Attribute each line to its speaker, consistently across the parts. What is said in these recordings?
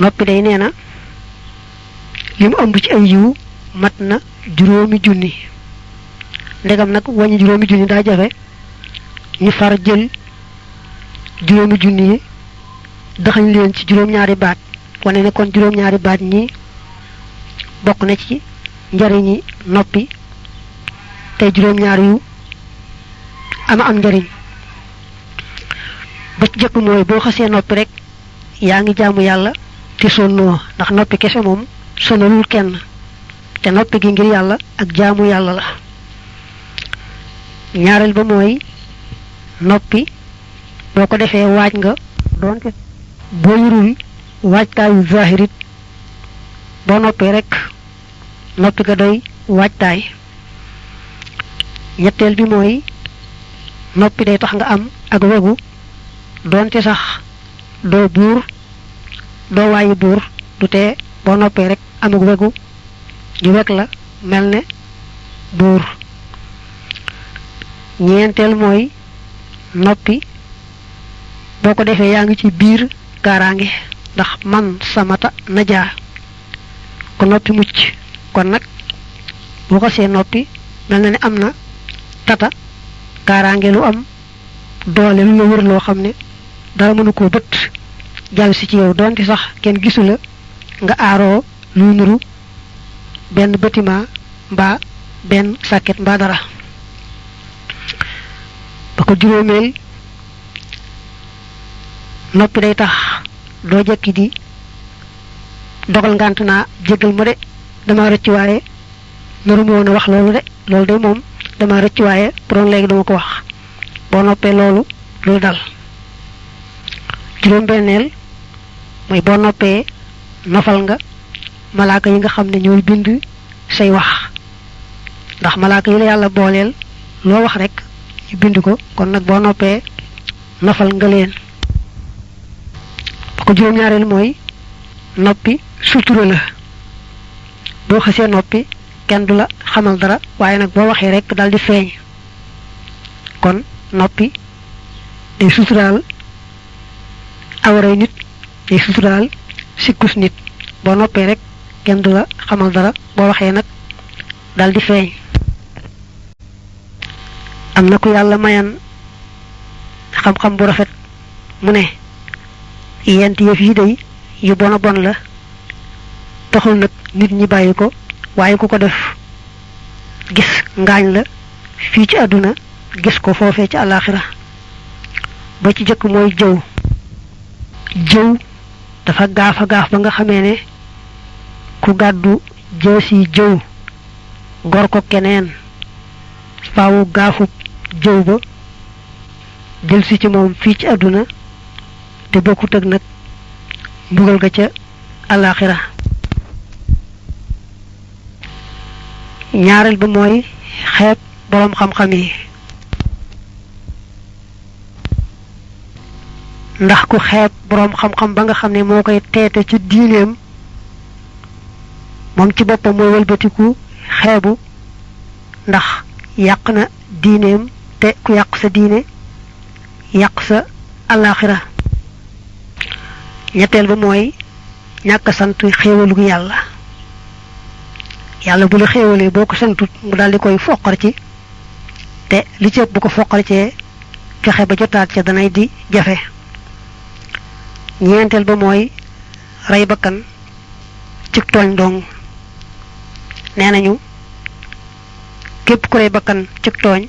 Speaker 1: noppi day neena lim ëmb ci ay yiw mat na juróomi junni ndegam nag wàññi juróomi junni daa jafe ñu far jël juróomi junni yi daxañ leen ci juróom-ñaari baat wane ne kon juróom-ñaari baat ñi bokk na ci njariñi noppi te juróom-ñaari yu am njariñ ba ci jëkk mooy boo xasee noppi rek yaa ngi jaamu yàlla te sonnoo ndax noppi kese moom sonalul kenn te noppi gi ngir yàlla ak jaamu yàlla la ñaareel ba mooy noppi boo ko defee waaj nga doonte boo yurul waajtaayu zahirit boo noppee rek noppi ga doy waajtaay ñetteel bi mooy noppi day tax nga am ak wegu doonte sax doo buur doo waayi buur du tee boo noppee rek am ak wegu ñu weg la mel ne buur ñeenteel mooy noppi boo ko defee yaa ngi ci biir kaaraange ndax man samata najaa ko noppi mucc kon nag boo ko see noppi mel na ne am na tata kaaraange lu am doole lu la wër loo xam ne dara mënu koo bët jàll si ci yow doonte sax kenn gisu la nga aaroo luy nuru benn bâtiment mbaa benn sàkket mbaa dara ba ko juróomeel noppi day tax doo jekki di dogal ngant naa jégal ma de dama rëcc waaye naru ma woon a wax loolu de loolu de moom dama rëcc waaye pour léegi dama ko wax boo noppee loolu loolu dal juróom-benneel mooy boo noppee nofal nga malaaka yi nga xam ne ñooy bind say wax ndax malaaka yi la yàlla booleel loo wax rek ñu bind ko kon nag boo noppee nofal nga leen ba ko juróom-ñaareel mooy noppi sutura la boo xasee noppi kenn du la xamal dara waaye nag boo waxee rek dal di feeñ kon noppi day suturaal awaray nit day suturaal sikkus nit boo noppee rek kenn du la xamal dara boo waxee nag dal di feeñ am na ku yàlla mayan xam-xam bu rafet mu ne yent yëf yi day yu bon a bon la taxul nag nit ñi bàyyi ko waaye ku ko def gis ngaañ la fii ci àdduna gis ko foofee ci àllaaxira ba ci jëkk mooy jëw dafa gaaf a gaaf ba nga xamee ne ku gàddu jësi jëw gor ko keneen faawu gaafub jëw ba jël si ci moom fii ci àdduna te bokkut ak nag mbugal ga ca àllaaxira ñaareel ba mooy xeeb boroom xam-xam yi ndax ku xeeb boroom xam-xam ba nga xam ne moo koy teete ci diineem moom ci boppam mooy wëlbatiku xeebu ndax yàq na diineem te ku yàq sa diine yàq sa àllaaxira ñetteel ba mooy ñàkk sant xéewalu yàlla yàlla bu la xéewalee boo ko santut mu daal di koy foqar ci te li ci ëpp bu ko foqar cee fexe ba jotaat ca danay di jafe ñeenteel ba mooy rey bakkan ci tooñ dong nee nañu képp ku rey bakkan ci tooñ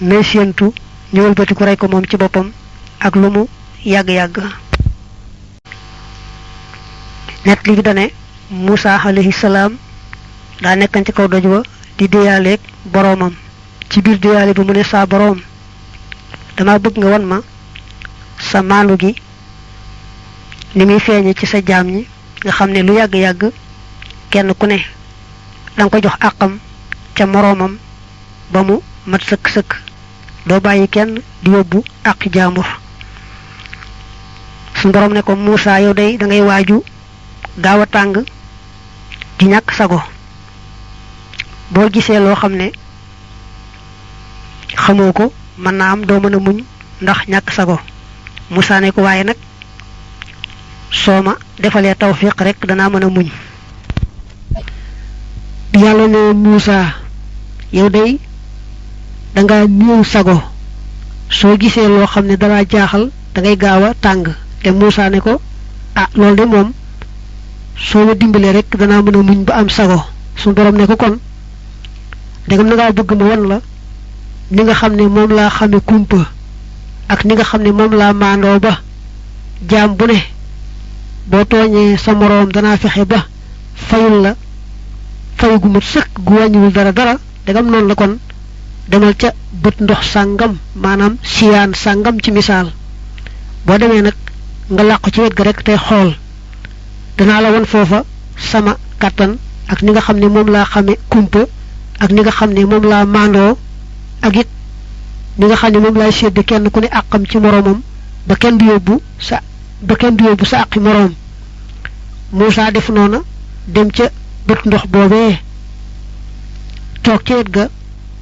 Speaker 1: nay séentu ñëwal bati ku rey ko moom ci boppam ak lu mu yàgg-yàgg net li dane Musa alayhi salaam daa nekkan ci kaw doj wa di déyaaleeg boroomam ci biir déyaale bi mu ne saa boroom dama bëgg nga wan ma sa maandu gi ni muy feeñe ci sa jaam ñi nga xam ne lu yàgg-yàgg kenn ku ne danga ko jox àqam ca moroomam ba mu mat sëkk-sëkk doo bàyyi kenn di yóbbu àqi jaambur suñu boroom ne ko Musa yow day da ngay waaju gaaw a tàng di ñàkk sago boo gisee loo xam ne xamoo ko mën naa am doo mën a muñ ndax ñàkk sago Musa ne ko waaye nag sooma defalee tawfiq rek danaa mën a muñ. yàlla ne Muusa yow day danga néew sago soo gisee loo xam ne dala jaaxal dangay gaaw a tàng te Muusa ne ko ah loolu de moom soo ma dimbalee rek danaa mën a muñ ba am sago. suñu borom ne ko kon dangam na ngaa bëgg ma won la ni nga xam ne moom laa xame kumpa ak ni nga xam ne moom laa maandoo ba jaam bu ne boo tooñee sa moroom danaa fexe ba fayul la fay gu mat sëkk gu wàññiwul dara dangam noonu la kon demal ca bët ndox sàngam maanaam siyaan sàngam ci misaal boo demee nag nga làqu ci wet ga rek tey xool danaa la won foofa sama kàttan ak ni nga xam ne moom laa xame kumpa ak ni nga xam ne moom laa maandoo ak it ni nga xam ne moom laay sédd kenn ku ne àqam ci moroomam ba kenn du yóbbu sa àqi moroom. Muusaa def noona dem ca bët ndox boobee toog ca wet ga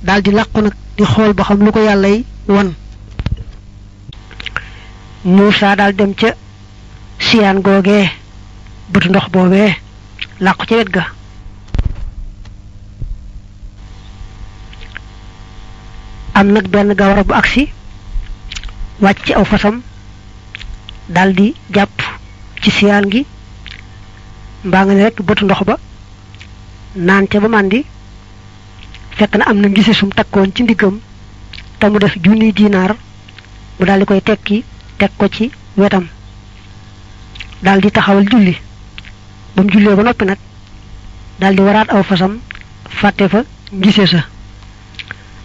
Speaker 1: daldi làqu nag di xool ba xam lu ko yàllay wan. Muusaa daal dem ca siyaan googee bët ndox boobee làqu ca wet ga. am nag benn gawar bu agsi wàcc ci aw fasam daldi jàpp ci siyaan gi mbaa nga ne rekk bëtu ndox ba naan ca ba màndi fekk na am na ngise sum takkoon ci ndiggam te mu def junniy dinaar mu daldi koy tekki teg ko ci wetam daldi taxawal julli ba mu jullee ba noppi nag daldi waraat aw fasam fàtte fa ngise sa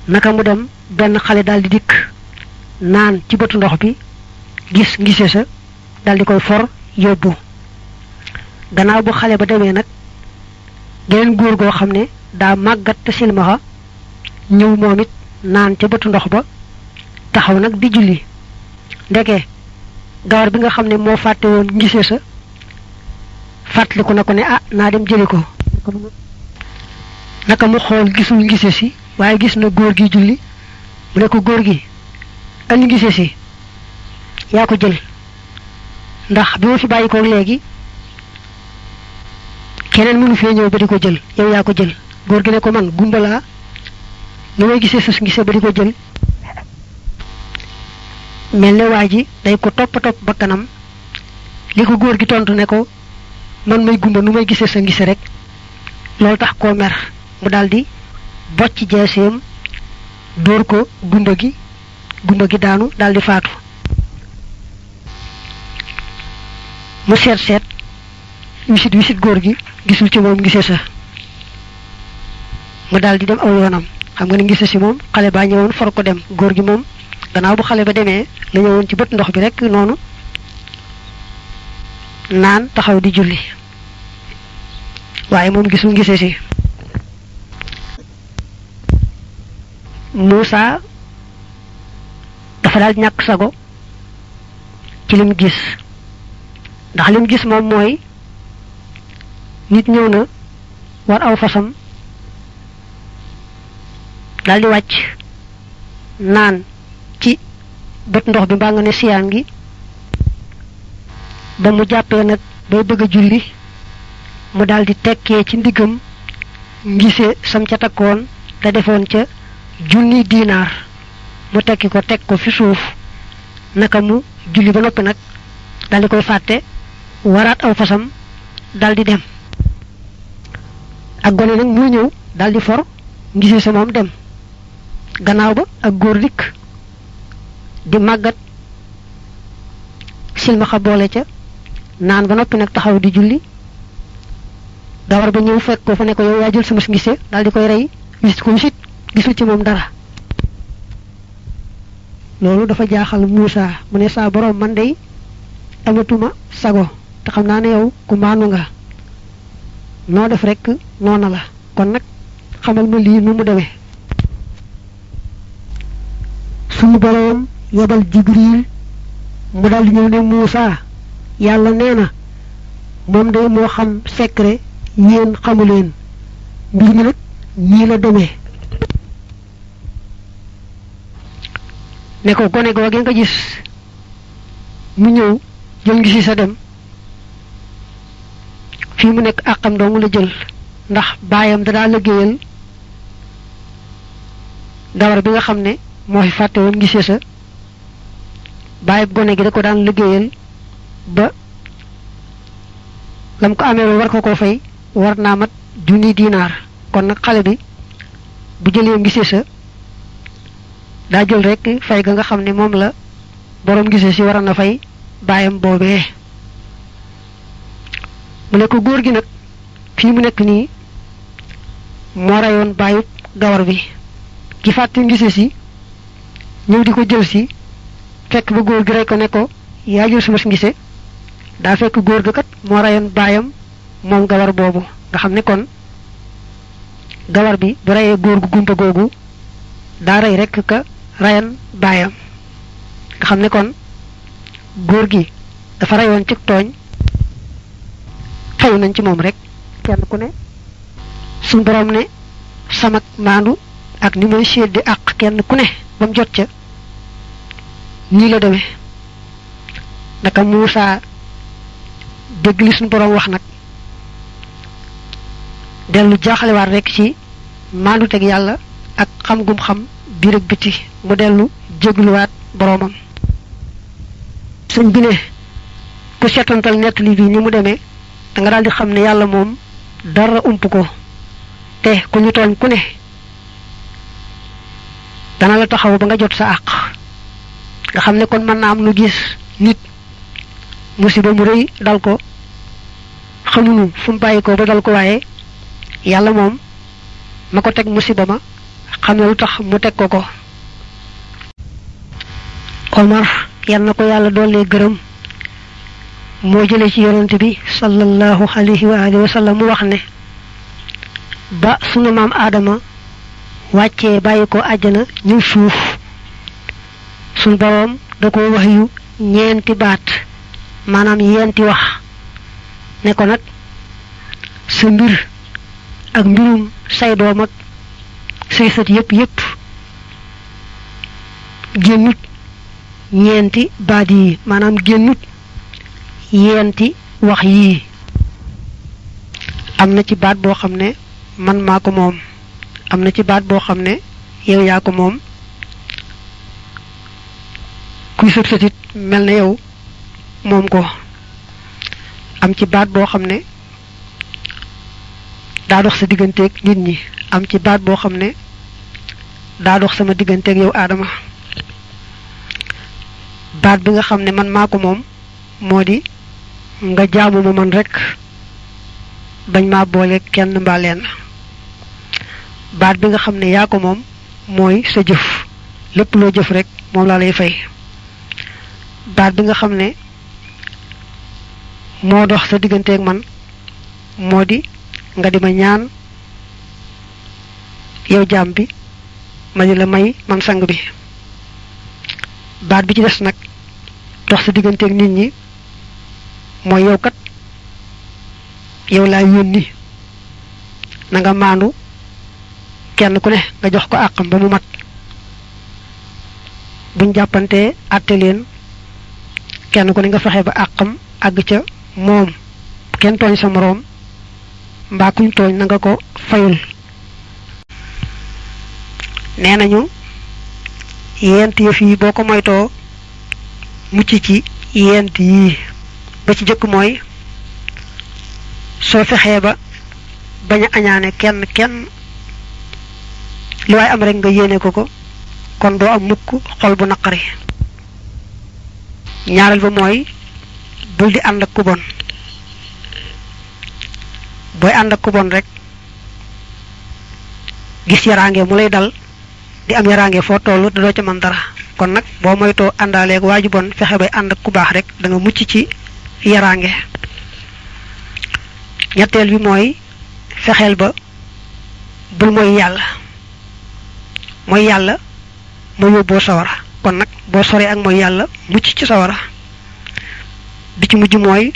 Speaker 1: naka mu dem benn xale daldi dikk naan ci bëtu ndox bi gis ngise sa daldi koy for yóbbu. gannaaw bu xale ba demee nag geneen góor goo xam ne daa màggat te silmaxa ñëw moom it naan ca bëtu ndox ba taxaw nag di julli. ndeke gawar bi nga xam ne moo fàtte woon ngise sa fàttaliku na ko ne ah naa dem jëli ko. naka mu xool gisul ngise si waaye gis na góor gi julli mu ne ko góor gi andi ngise si yaa ko jël ndax bi ma fi bàyyi ko léegi keneen mënu fee ñëw ba di ko jël yow yaa ko jël. góor gi ne ko man gumba laa lu may gisee sus ngise ba di ko jël. mel ne waa ji day ko topp bakkanam li ko góor gi tontu ne ko man may gumba nu may gisee sa ngise rek loolu tax koo mer mu daldi bocc jeeseem dóor ko gumba gi daanu daldi faatu. mu seet wisit góor gi gisul ci moom ngise sa mu daldi dem aw yoonam. xam nga ne ngise si moom xale baa ñëwoon for ko dem góor gi moom gannaaw bu xale ba demee la ñëwoon ci bët ndox bi rek noonu naan taxaw di julli waaye moom gisul ngise si. Muusaa dafa daal ñàkk sago ci lim gis ndax lim gis moom mooy nit ñëw na war aw fasam daldi wàcc naan ci bët ndox bi mbaa nga ne siyaan gi ba mu jàppee nag bay bëgg a julli mu daldi tekkee ci ndiggam ngise sam ca takkoon te defoon ca junni dinaar mu tekki ko teg ko fi suuf naka mu julli ba noppi nag daldi koy fàtte waraat aw fasam daldi dem. ak gone nag muy ñëw daldi for ngise sa moom dem. gannaaw ba ak góor dikk di màggat silmaxa boole ca naan ba noppi nag taxaw di julli. gawar ba ñëw fekk ko fa ne ko yow yaa jël sama ngise daldi koy rey wisit gisul ci moom dara. loolu dafa jaaxal Muusaa mu ne saa boroom man dey amatuma sago te xam naa ne yow ku maanu nga noo def rekk noona la kon nag xamal ma lii nu mu demee. suñu boroom yebal Jibril mu daldi ñëw ne Muusaa yàlla nee na moom day moo xam secret yéen xamuleen mbir mi nag ñii la demee. ne ko gone googee nga gis mu ñëw jël ngisi sa dem fi mu nek akam dong la jël ndax bayam da liggéeyal gawar bi nga xamne moy faté won gisé sa bayib gone gi da ko daan liggéeyal ba lam ko amé war ko fay war na mat junni dinar kon nak xalé bi bu jëlé gisé sa da jël rek fay ga nga xamne mom la borom gisé ci warana fay bayam bobé mu ne ko góor gi nak fi mu nek ni mo rayon bayib gawar bi ki fatte gisé ci ñew diko jël ci fekk bu góor gi ray ko ne ko ya jël sama gisé da fekk góor ga kat mo rayon bayam mom gawar bobu nga xamne kon gawar bi bu rayé góor gu gumpa gogu da ray rek ka rayan bayam nga xamne kon góor gi dafa rayon ci togn fay nañ ci mom rek kenn ku ne sun borom ne samak mandu ak ni moy séddi ak kenn ku ne bam jot ca ni la démé naka Musa dégg li sun borom wax nak delu jaxale war rek ci mandu tek yalla ak xam gum xam biir ak biti mu delu jéglu wat boromam señ bi ne ku sétantal net li bi ni mu démé da nga daldi xam ne yalla mom dara ump ko te ku ñu togn ku ne dana la taxaw ba nga jot sa ak nga xam ne kon man na am lu gis nit musiba mu reuy dal ko xamunu fu bayiko ba dal ko waye yalla mom mako tek musiba ma xamna lu tax mu tek ko Omar yalla ko yalla dolé gëreum mo jëlé ci yonent bi sallallahu alayhi wa alihi wa sallam mu wax ne ba sunu mam adama wacce bayiko aljana ñu suuf sun borom da ko wahyu ñenti baat manam yenti wax ne ko nak sa mbir ak mbirum say doom ak say sët yépp génnut ñenti baat yi manam génnut yenti wax yi amna ci baat bo xamne man mako mom amna ci baat bo xamne yow ya ko mom kuy sët melne yow mom ko am ci baat bo xamne da dox sa digënté ak nit ñi am ci baat bo xamne da dox sama digënté ak yow adama baat bi nga xamne man mako mom modi nga jaamu mo man rek bañ ma boole kenn mba len baat bi nga xamne ya ko mom moy sa jëf lepp lo jëf rek mom la lay fay baat bi nga xamne mo dox sa digënté ak man modi nga dima ñaan yow jambi ma di la may man sang bi baat bi ci dess nak dox sa digënté ak nit ñi moy yow kat yow la yoni na nga mandu kenn ku ne nga jox ko akam ba mu mat buñ jappanté atté len kenn ku ne nga fexé ba akam ag ca mom kenn togn sa morom mba kuñ togn na nga ko fayul nenañu yent yef yi boko moyto mucc ci yent yi ba ci jëk moy so fexé ba baña añané kenn lu way am rek nga yéné ko kon do am mukk xol bu naqari ñaaral ba moy bul di and ak ku bon boy and ak ku bon rek gis yarangé mu lay dal di am yarangé fo tollu do ci man dara kon nak bo moyto andalé ak waju bon fexé bay and ak ku bax rek da nga mucc ci yarangé ñettel bi moy fexel ba bul moy yalla mo yobbo sawara kon nak bo sori ak moy yalla mucc ci sawara bi ci mujj moy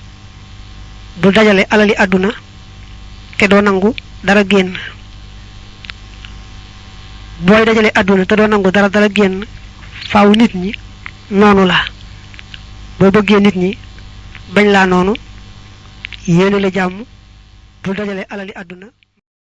Speaker 1: bu dajale alali aduna te do nangu dara genn boy dajale aduna te do nangu dara genn faaw nit ñi nonu la bo bëgge nit ñi bañ la nonu yéene la jamm bul dajale alali àdduna